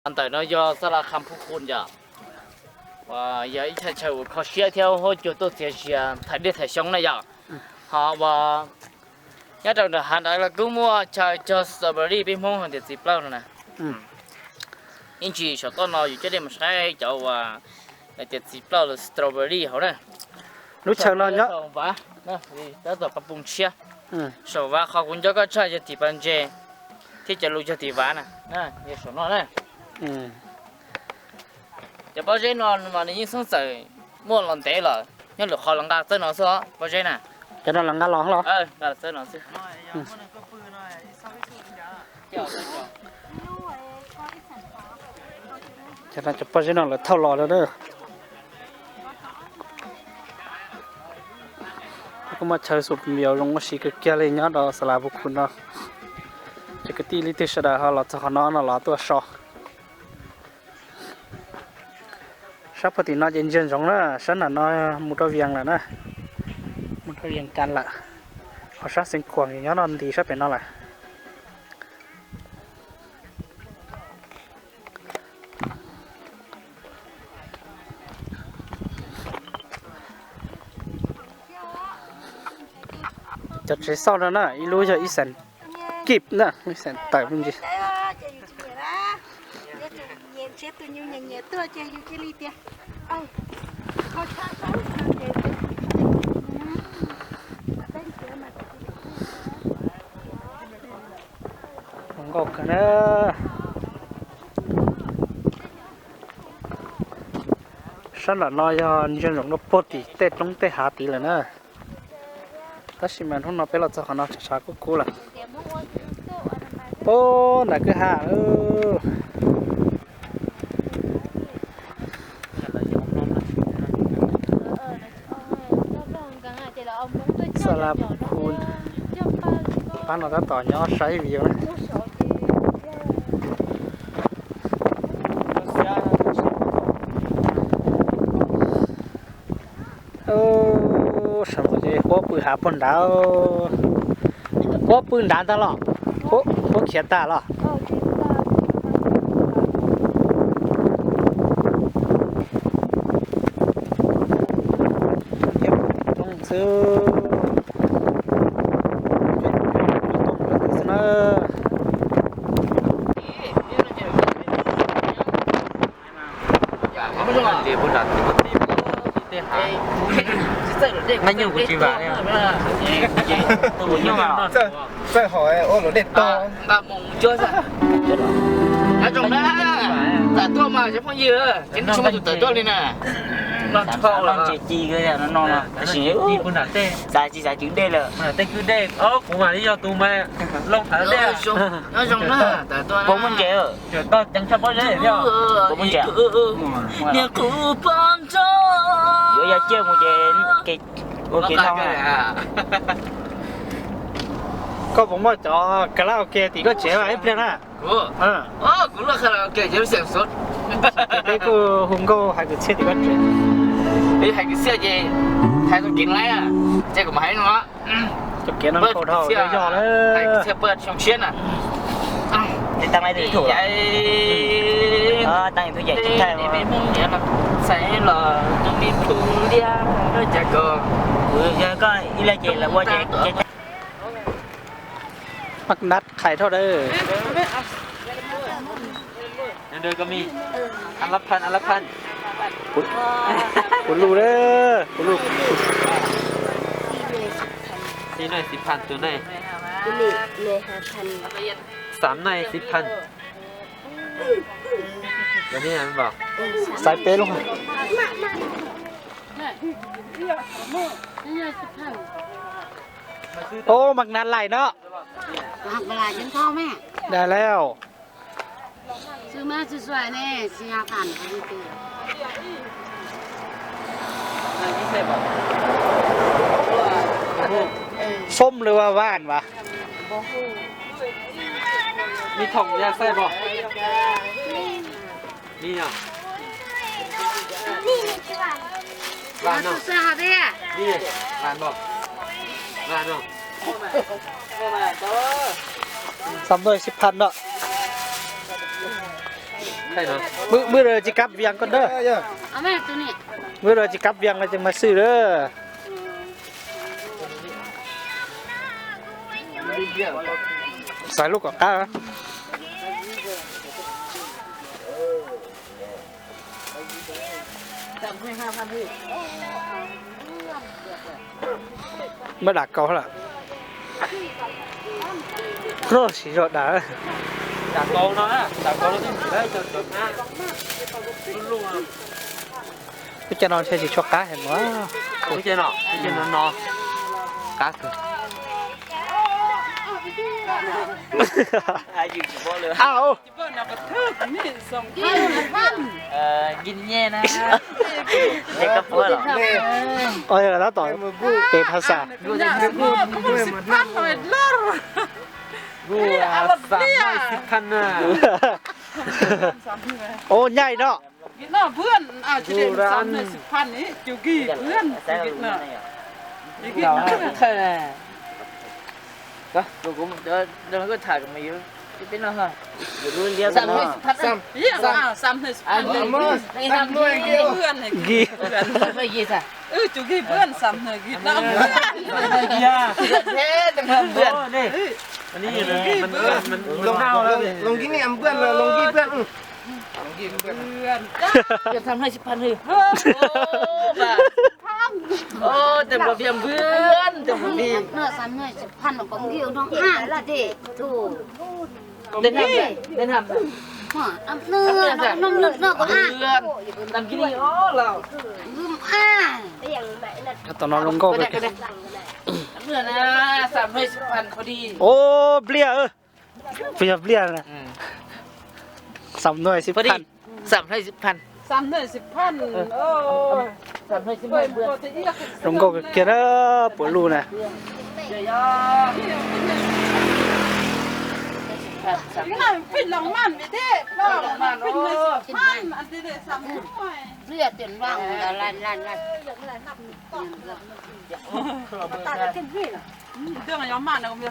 Ăn tải nó do Gia Lai Khăm Phú Khun giờ. Và giờ ít thay chầu khó xía theo hỗ trợ tôi sẽ xia thải đi thải sống này giờ. Họ và nhớ trong đợt hàng đó là cứ mua chai cho strawberry bên mông hàng tiệt dịp lâu rồi nè. Ừm. Yên chỉ số to nó dù chết đi mà sai cháu và là tiệt dịp lâu là strawberry hổ nè. Lũ chai nó nhớ. Sổ vá. Nè, thì tớ tỏ cặp bùng chia. Ừm. Sổ vá khó cũng cho có chai cho thì bàn chè. Thì cho lũ cho thì vá nè. Nè, như sổ nó nè. Ừm. Cho bao dễ nó mà nó yên sống sởi mua lon té lở. Nhớ lửa khó lắng gạt sởi nó xưa, bao dễ nè. Cho nó lắng gạt lon lắm. Ờ, gạt sởi nó xưa. Ừm. Cho nó cho bao dễ nó là thâu lò rồi đó. ເຮົາກໍມາເຊີນສູດດຽວລົງມາສີກະກຽເລີຍຍອດດອກສາລາບຸກຄຸນເນາະ ຈະກະຕິລິຕິສະດາເຮົາລາວຈະຂະເນາະເນາະລາວຕົວຊອ ຊາບພໍດີເນາະ ເຢັນໆ ຈົງນະ ຊັ້ນນະເນາະ ໝູ່ຕະວຽງລະນະ ໝູ່ຕະວຽງກັນລະ ເຮົາຊາເສັງຂວາງຢູ່ຍອດນອນດີຊາເປັນເນາະລະ. ຈະໃຊ້ຊອນນັ້ນນະ ອີລູຈະອີສານກິບນະ ອີສານໃຕ້ພຸ້ນຈິ Ngok kana. Sa la no yo nyen rong no poti te trong te ha ti la na. Ta si man hon no pe lo cha khana cha cha ku ku la. Po na ke ha. Sa la bu khun. Pan no ta to nyo sai vi na. Ô, sa mo je, po pu ha pon da. Po pu da ta lo. Po, po khia ta lo. Có bóng màu chó karaoke thì có chế vào hết lên à. Ủa? Ờ. Ủa, cũng là karaoke chứ xem sốt. Cái cô hùng cô hai cái xe thì có chế. Đi hai cái xe gì? Hai tôi kín lái à? Xe của mày nó. Chụp kia nó khổ thầu cho cho đấy. Hai cái xe bớt trong chiến à? Thì tăng này thì thủ. Ờ, tăng thì thủ dạy chính thay mà. Đi mông nhẹ là sẽ là tôi đi thu lia, nó chả có. Ừ, giờ coi, ý là chị là qua chị, chị. ໝາກນັດຂາຍເທົ່າໃດເອີຍ? ແນວເດີກໍມີ ອັນລະພັນ ອັນລະພັນ ຄຸນ ຄຸນລູເດີ ຄຸນລູ ສີ່ໜ່ວຍສິບພັນ ໂຕໃດ ໂຕນີ້ໜ່ວຍຫ້າພັນ ສາມໜ່ວຍສິບພັນ ໂຕນີ້ແມ່ນບໍ່? ສາຍເປລົງ ໂອ້ ໝາກນັດຫຼາຍເນາະ ຫັກເວລາກິນເຂົ້າແມ່ ໄດ້ແລ້ວ ຊື້ມາຊ່ວຍໆແດ່ ສີ່ຫ້າພັນ ສົມຫຼືວ່າຫວານຫວາ? ບໍ່ຮູ້ ມີຖົງຢາກໃສ່ບໍ່? ມີຫຍັງ? ນີ້ ນີ້ຄືຫວານ ຫວານເນາະ ນີ້ຫວານບໍ່? ຫວານເນາະ ສາມໜ່ວຍສິບພັນເນາະ. ມື້ ມື້ເດີ ຊິກັບວຽງກ່ອນເດີ. ເອົາແມ່ໂຕນີ້ ມື້ເດີ ຊິກັບວຽງແລ້ວຈຶ່ງມາຊື້ເດີ. ໃສ່ລູກກະກ້າ. ມາດາກອງລະ ໂອ້ ຊິໂດດດາ ດາກອງເນາະ ດາກອງເນາະ ເອີ ຈະ ຈະ ລຸງ ຈະນອນໃສ່ຊິຊອກກາເຫັນບໍ່? ໂອ້ ຈະເນາະ ຈະນອນເນາະ ກາຄື ອາຍຸບໍ່ເລີຍ ອ້າວ. ເອີ ກິນແຍ່ນະ ເດັກກັບຜົວເນາະ ເອີ ລາວຕອບເປັນພາສາ ສາມຮ້ອຍສິບພັນນະ ໂອ້ ໃຫຍ່ເນາະ ເນາະ ເພື່ອນ ອາ ສາມຮ້ອຍສິບພັນນີ້ ຈຸກີເພື່ອນ ເນາະ. ກໍ ກໍ ກໍ ເດີ ເດີນກໍຖ່າຍກັນມາຢູ່ ເປັນເນາະ ສາມຮ້ອຍສິບພັນ ສາມ ສາມ ສາມຮ້ອຍສິບພັນ ເພື່ອນ ເພື່ອນ ສາມຮ້ອຍກີ ສາມຮ້ອຍກີຊະ ເອີ ຈຸກີເພື່ອນ ສາມຮ້ອຍກີເນາະ ເພື່ອນ ເພື່ອນ ເພື່ອນ ເພື່ອນ ອັນນີ້ ອັນນີ້ ມັນ ມັນ ມັນ ມັນເນົ່າແລ້ວ ລົງ ລົງກີນີ້ ເພື່ອນ ລົງກີເພື່ອນ ອື ສາມຮ້ອຍສິບພັນເຮີ ໂອ້ ບາດ ໂອ້ ເຕັມລະບຽບເພື່ອນ ເຕັມລະບຽບ ເນາະ ສາມຮ້ອຍສິບພັນ ຂອງກິວນ້ອງອານເດ້ ໂທ້ ເດ້ນຳ ເດ້ນຳ ເນາະ ນ້ຳເນືອ ນ້ຳເນືອ ນ້ຳເນືອ ນ້ຳກິນນີ້ ໂອ້ ລາວ ລືມອາ ຕອນນອນລົງກໍ ນ້ຳເນືອນະ ສາມຮ້ອຍສິບພັນພໍດີ ໂອ້ ເບຍເອີຍ ເບຍ ເບຍນະ ອືມ ສາມຮ້ອຍສິບພັນ ສາມຮ້ອຍສິບພັນ ສາມຮ້ອຍສິບພັນ ເອີ ໂອ້ຍ ສາມຮ້ອຍສິບພັນ ລົງກໍກຽນເດີ ປວດລູນະ ເບຍເຕັມວ່າງ ລ້ານ ລ້ານ ລ້ານ ເລື່ອງຍອມມານະ ເບຍ